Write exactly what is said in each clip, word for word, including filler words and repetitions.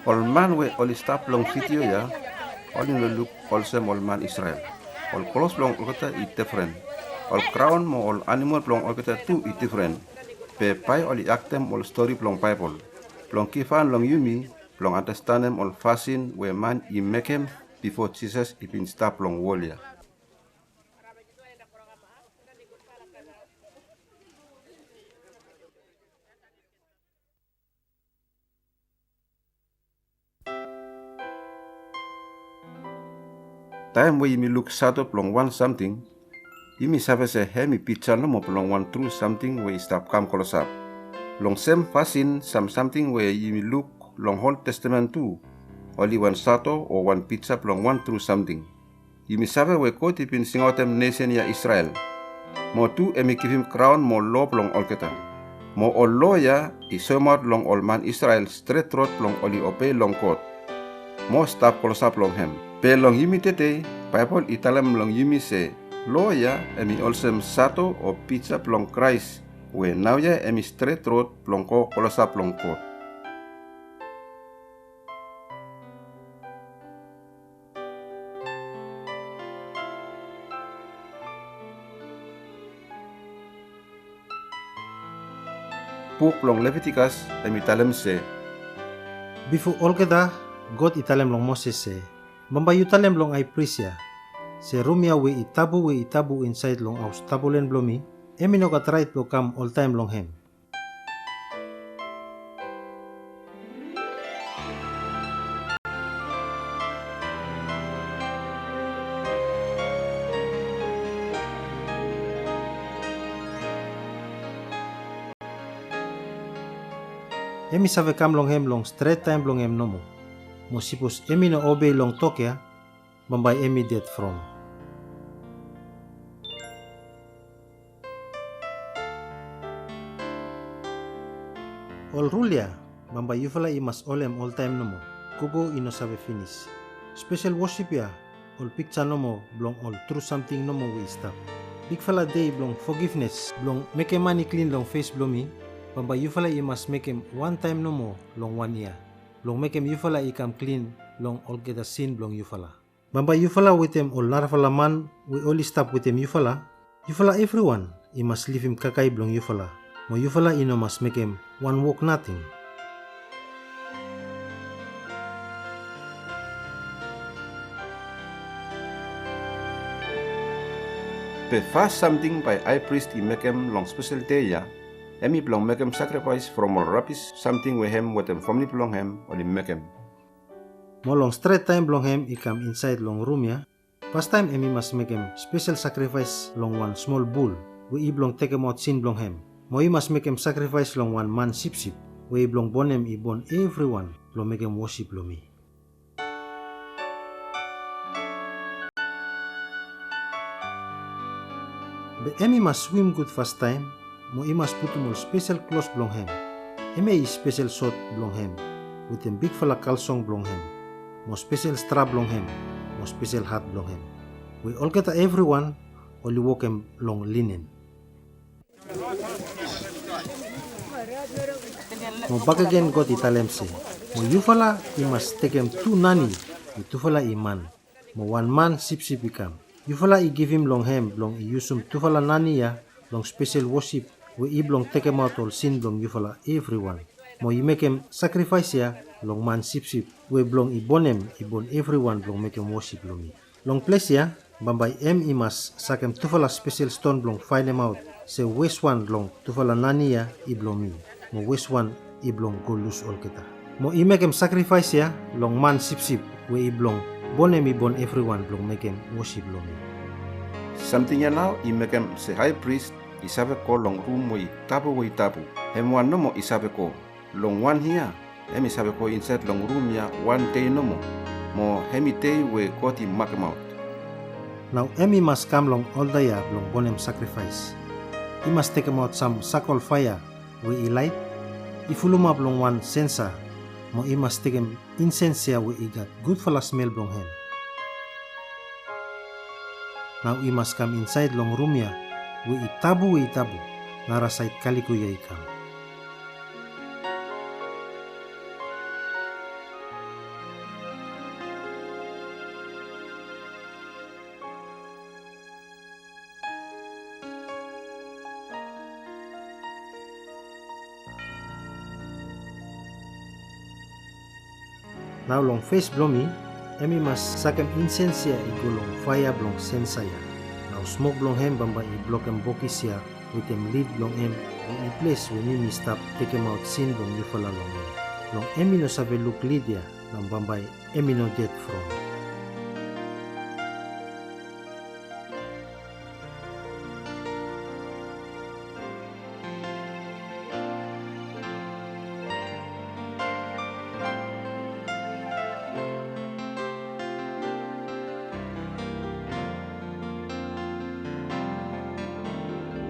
Ol man we oli stap long siti ya, oli no luk olsem ol man Isrel. Ol klos blong olgeta i defren. Ol graon mo ol anamol blong olgeta tu i defren. Be bae oli aktem ol stori blong Baebol blong givhan long yumi blong andastanem ol fasin we man i mekem bifo Jisas i bin stap long wol ya. Taem we yumi luk sato blong wan samting, yumi save se hem i pija nomo blong wan tru samting we i stap kam klosap. Long sem fasin, sam samting we yumi luk long Ol Testamen tu, oli wan sato o wan pija blong wan tru samting. Yumi save we God i bin singaotem nesen ya Isrel. Mo tu hem i givim graon mo loa blong olgeta. Mo ol loa ya i soemaot long ol man Isrel stret rod blong oli obei long God mo stap klosap long hem. Be long yumi tede, Baebol i talem long yumi se loa ya hem i olsem sato o pija blong Kraes, we naoia hem i stret rod blong go klosap long God. Buk blong Levitikas hem i talem se, bifo olgeta, God i talem long Moses se, bambae yu talem long hae pris ya se rum ya we i tabu we i tabu insaed long haos tabolen blong mi, hem i no gat raet blong kam oltaem long hem. Hem i save kam long hem long stret taem blong hem nomo. Mo sipos hem i no obei long tok ya, bambae hem i ded from. Ol rul ya, bambae yufala i mas holem oltaem nomo, gogo i no save finis. Spesel wosip ya, ol pija nomo blong ol tru samting nomo we i stap. Bigfala dei blong fogivnes blong mekem man i klin long fes blong mi, bambae yufala i mas mekem wantaem nomo long wan yia, blong mekem yufala i kam klin long olgeta sin blong yufala. Bambae yufala wetem ol narafala man we oli stap wetem yufala, yufala evriwan i mas livim kakae blong yufala, mo yufala i no mas mekem wan wok nating. Be fas samting bae hae pris i mekem long spesel dei ya, hem i blong mekem sakrifaes from ol rabis samting we hem wetem famle blong hem oli mekem. Mo long stret taem blong hem i kam insaed long rum ya, fastaem hem i mas mekem spesel sakrifaes long wan smol bul we i blong tekemaot sin blong hem. Mo i mas mekem sakrifaes long wan man sipsip we i blong bonem i bon evriwan blong mekem wosip long mi. Be hem i mas swim gud fastaem, mo i mas putum ol spesel klos blong hem. Hemia i spesel sot blong hem, wetem bigfala kalsong blong hem, mo spesel strap blong hem, mo spesel hat blong hem, we olgeta evriwan oli wokem long linen. Mo bakegen God i talem se, mo yufala i mas tekem tu nani we tufala i man, mo wan man sipsip i kam. Yufala i givim long hem blong i yusum tufala nani ya long spesel wosip we i blong tekemaot ol sin blong yufala evriwan. Mo i mekem sakrifaes ya long man sipsip we blong i bonem i bon evriwan blong mekem wosip long mi. Long ples ya, bambae hem i mas sakem tufala spesel ston blong faenemaot se weswan long tufala nani ya i blong mi, mo weswan i blong go lus olgeta. Mo i mekem sakrifaes ya long man sipsip we i blong bonem i bon evriwan blong mekem wosip long mi. Samting ya nao i mekem se hae pris i save go long rum we i tabu we i tabu. Hem wan nomo i save go. Long wan yia, hem i save go insaed long rum ya wan dei nomo, mo hem i dei we God i makemaot. Nao hem i mas kam long olta ya blong bonem sakrifaes. I mas tekemaot sam sakol faea we i laet, i fulumap long wan sensa, mo i mas tekem insens ya we i gat gudfala smel blong hem. Nao i mas kam insaed long rum ya we i tabu we i tabu, narasaed kaliko ya i kam. Nao long fes blong mi, hem i mas sakem insens ya i go long faea blong sensa ya. Nao smok blong hem bambae i blokem bokis ya wetem lid blong hem, we i ples we mi mi stap tekemaot sin blong yufala long hem. Long hem i no save luk lid ya, nao bambae hem i no ded from.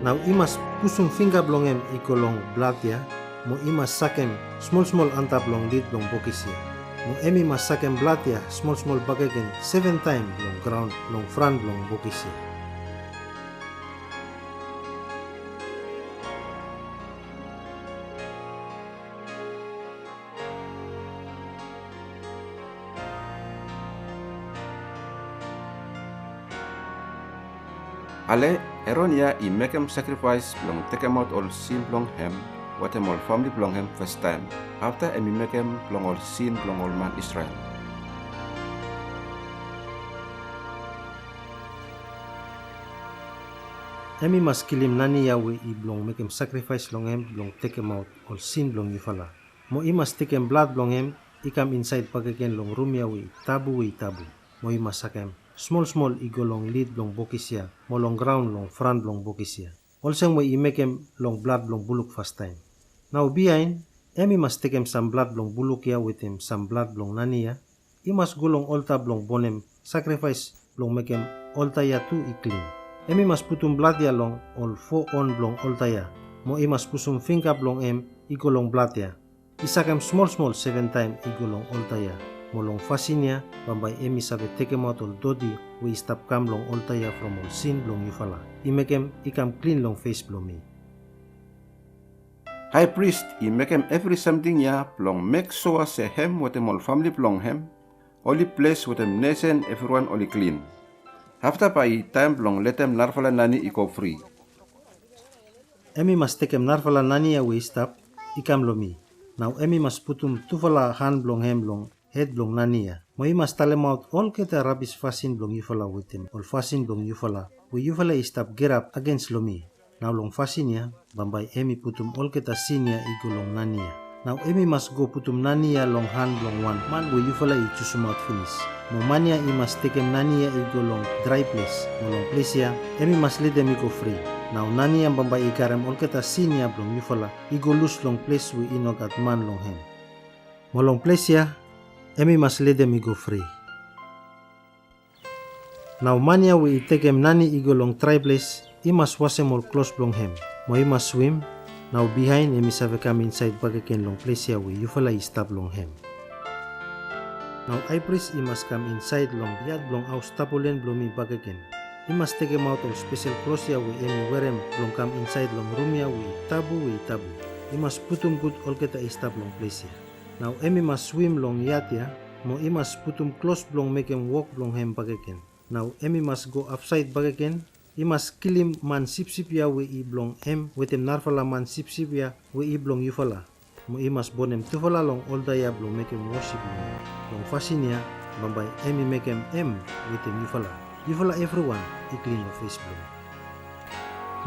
Nao i mas pusum fingga blong hem i go long blad ya, mo i mas sakem smolsmol antap long lid blong bokis ya. Mo hem i mas sakem blad ya smolsmol bakegen seven taem long graon long fran blong bokis ya. Ale, Eron ya i mekem sakrifaes blong tekemaot ol sin blong hem wetem ol famle blong hem fastaem, afta hem i mekem blong ol sin blong ol man Isrel. Hem i mas kilim nani ya we i blong mekem sakrifaes long hem blong tekemaot ol sin blong yufala. Mo i mas tekem blad blong hem i kam insaed bakegen long rum ya we i tabu we i tabu. Mo i mas sakem smolsmol i go long lid blong bokis ya mo long graon long fran blong bokis ya, olsem we i mekem long blad blong buluk fastaem. Nao biaen, hem i mas tekem sam blad blong buluk ya wetem sam blad blong nani ya, i mas go long olta blong bonem sakrifaes blong mekem olta ya tu i klin. Hem i mas putum blad ya long ol fo on blong olta ya, mo i mas pusum fingga blong hem i go long blad ya, i sakem smolsmol seven taem i go long olta ya. Mo long fasin ya bambae hem i save tekemaot ol doti we i stap kam long olta ya from ol sin blong yufala, i mekem i kam klin long fes blong mi. Hae pris i mekem evri samting ya blong mek sua se hem wetem ol famle blong hem, oli ples wetem nesen evriwan oli klin. Afta bae i taem blong letem narafala nani i go fri. Hem i mas tekem narafala nani ya we i stap i kam long mi. Nao hem i mas putum tufala han blong hem long hed blong nani ya, mo i mas talemaot olgeta rabis fasin blong yufala wetem ol fasin blong yufala we yufala i stap girap agens long mi. Nao long fasin ya bambae hem i putum olgeta sin ya i go long nani ya. Nao hem i mas go putum nani ya long han blong wan man we yufala i jusumaot finis. Mo man ya i mas tekem nani ya i go long drae ples, mo long ples ya hem i mas letem i go fri. Nao nani ya bambae i karem olgeta sin ya blong yufala i go lus long ples we i no gat man long hem. Mo long ples ya hem i mas letem i go fri. Nao man ya we i tekem nani i go long drae ples i mas wasem ol klos blong hem, mo i mas swim. Nao biaen hem i save kam insaed bakegen long ples ya we yufala i stap long hem. Nao hae pris i mas kam insaed long yad blong haos tapolen blong mi bakegen. I mas tekemaot ol spesel klos ya we hem i werem blong kam insaed long rum ya we i tabu we i tabu. I mas putum gud olgeta i stap long ples ya. Nao hem i mas swim long yad ya, mo i mas putum klos blong mekem wok blong hem bakegen. Nao hem i mas go afsaed bakegen. I mas kilim man sipsip ya we i blong hem wetem narafala man sipsip ya we i blong yufala. Mo i mas bonem tufala long olta ya blong mekem wosip long hem. Long fasin ya bambae hem i mekem hem wetem yufala, yufala evriwan i klin long fes blong hem.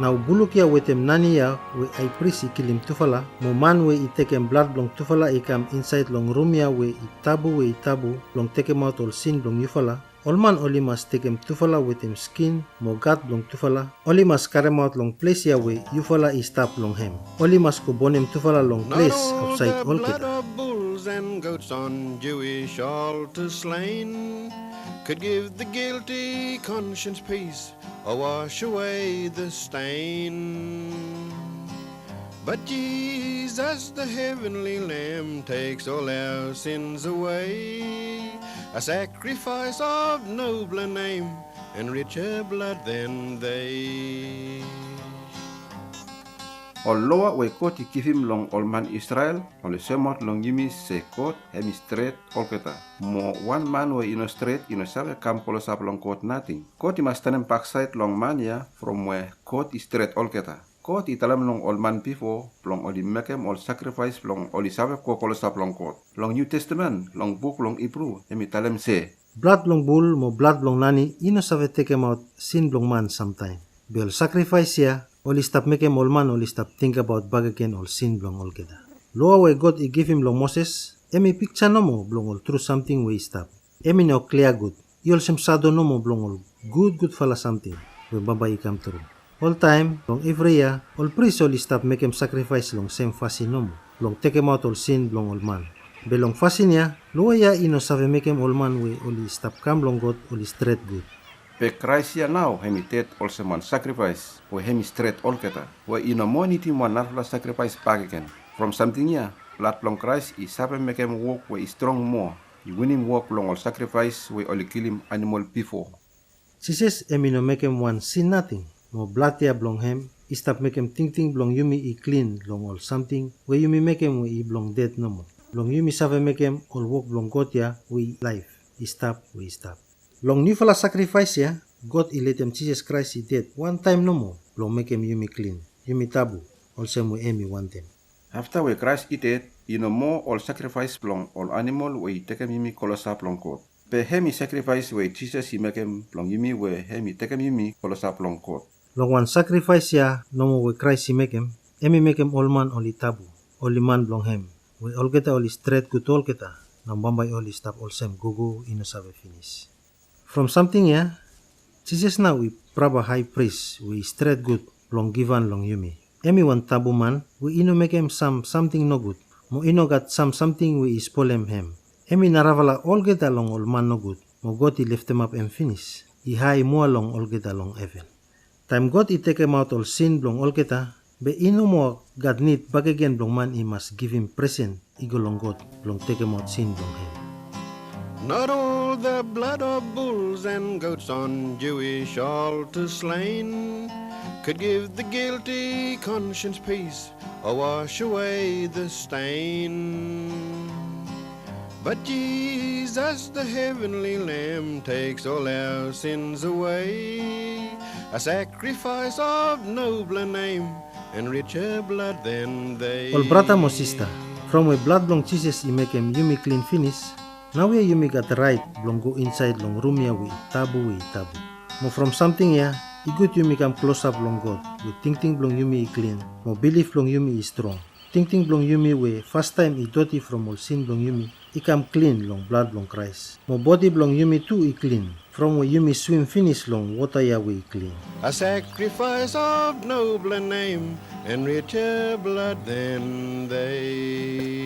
Nao buluk ya wetem nani ya we hae pris i kilim tufala, mo man we i tekem blad blong tufala i kam insaed long rum ya we i tabu we i tabu blong tekemaot ol sin blong yufala. Ol man oli mas tekem tufala wetem skin mo gat blong tufala, oli mas karemaot long ples ya we yufala i stap long hem. Oli mas go bonem tufala long ples afsaed olgeta. Not all the blood of bulls and goats on Jewish altars slain could give the guilty conscience peace or wash away the stain. But Jesus, the heavenly Lamb, takes all our sins away, a sacrifice of nobler name and richer blood than they. Ol loa we God i givim long ol man Isrel oli soemaot long yumi se God hem i stret olgeta. Mo wan man we i no stret i no save kam klosap long God nating. God i mas tanem baksaed long man ya from we God i stret olgeta. God i talem long ol man bifo blong oli mekem ol sakrifaes blong oli save go klosap long God. Long Niu Testamen, long buk blong Hibru, hem i talem se, blad blong bul mo blad blong nani i no save tekemaot sin blong man samtaem. Be ol sakrifaes ya oli stap mekem ol man oli stap tingbaot bakegen ol sin blong olgeta. Loa we God i givim long Moses, hem i piksa nomo blong ol tru samting we i stap. Hem i no klia gud. I olsem sado nomo blong ol gudgudfala samting we bambae i kamtru. Oltaem, long evri yia, ol pris oli stap mekem sakrifaes long sem fasin nomo blong tekemaot ol sin blong ol man. Be long fasin ya, loa ya i no save mekem ol man we oli stap kam long God oli stret gud. Be Kraes ya nao hem i ded olsem wan sakrifaes we hem i stret olgeta, we i no moa nidim wan narafala sakrifaes bakegen. From samting ya, blad blong Kraes i save mekem wok we i strong moa, i winim wok blong ol sakrifaes we oli kilim anamol bifo. Jisas hem i no mekem wan sin nating, mo blad ya blong hem i stap mekem tingting blong yumi i klin long ol samting we yumi mekem we i blong ded nomo, blong yumi save mekem ol wok blong God ya we i laef, i stap, we i stap. Long niufala sakrifaes ya, God i letem Jisas Kraes i ded wantaem nomo blong mekem yumi klin, yumi tabu, olsem we hem i wantem. Afta we Kraes i ded, i no moa ol sakrifaes blong ol anamol we i tekem yumi klosap long God. Be hem i sakrifaes we Jisas i mekem blong yumi we hem i tekem yumi klosap long God. Long wan sakrifaes ya nomo we Kraes i mekem, hem i mekem ol man oli tabu, oli man blong hem, we olgeta oli stret gud olgeta, nao bambae oli stap olsem gogo i no save finis. From samting ya, Jisas nao i prapa hae pris we i stret gud blong givhan long yumi. Hem i wan tabu man we i no mekem sam samting nogud, mo i no gat sam samting we i spolem hem. Hem i narafala olgeta long ol man nogud, mo God i leftemap hem finis, i hae moa long olgeta long heven. Taem God i tekemaot ol sin blong olgeta, be i no moa gat nid bakegen blong man i mas givim presen i go long God blong tekemaot sin blong hem. Not all the blood of bulls and goats on Jewish altars slain could give the guilty conscience peace or wash away the stain. But Jesus, the heavenly Lamb, takes all our sins away. A sacrifice of nobler name and richer blood than they. Ol brata mo sista, from we blad blong Jisas i mekem yumi klin finis, naoia yumi gat raet blong go insaed long rum ya we i tabu, we i tabu. Mo from samting ya, i gud yumi kam klosap long God, we tingting blong yumi i klin, mo bilif blong yumi i strong. Tingting blong yumi we fastaem i doti from ol sin blong yumi, i kam klin long blad blong Kraes. Mo bodi blong yumi tu i klin, from we yumi swim finis long wota ya we i klin. A sacrifice of nobler name and richer blood than they.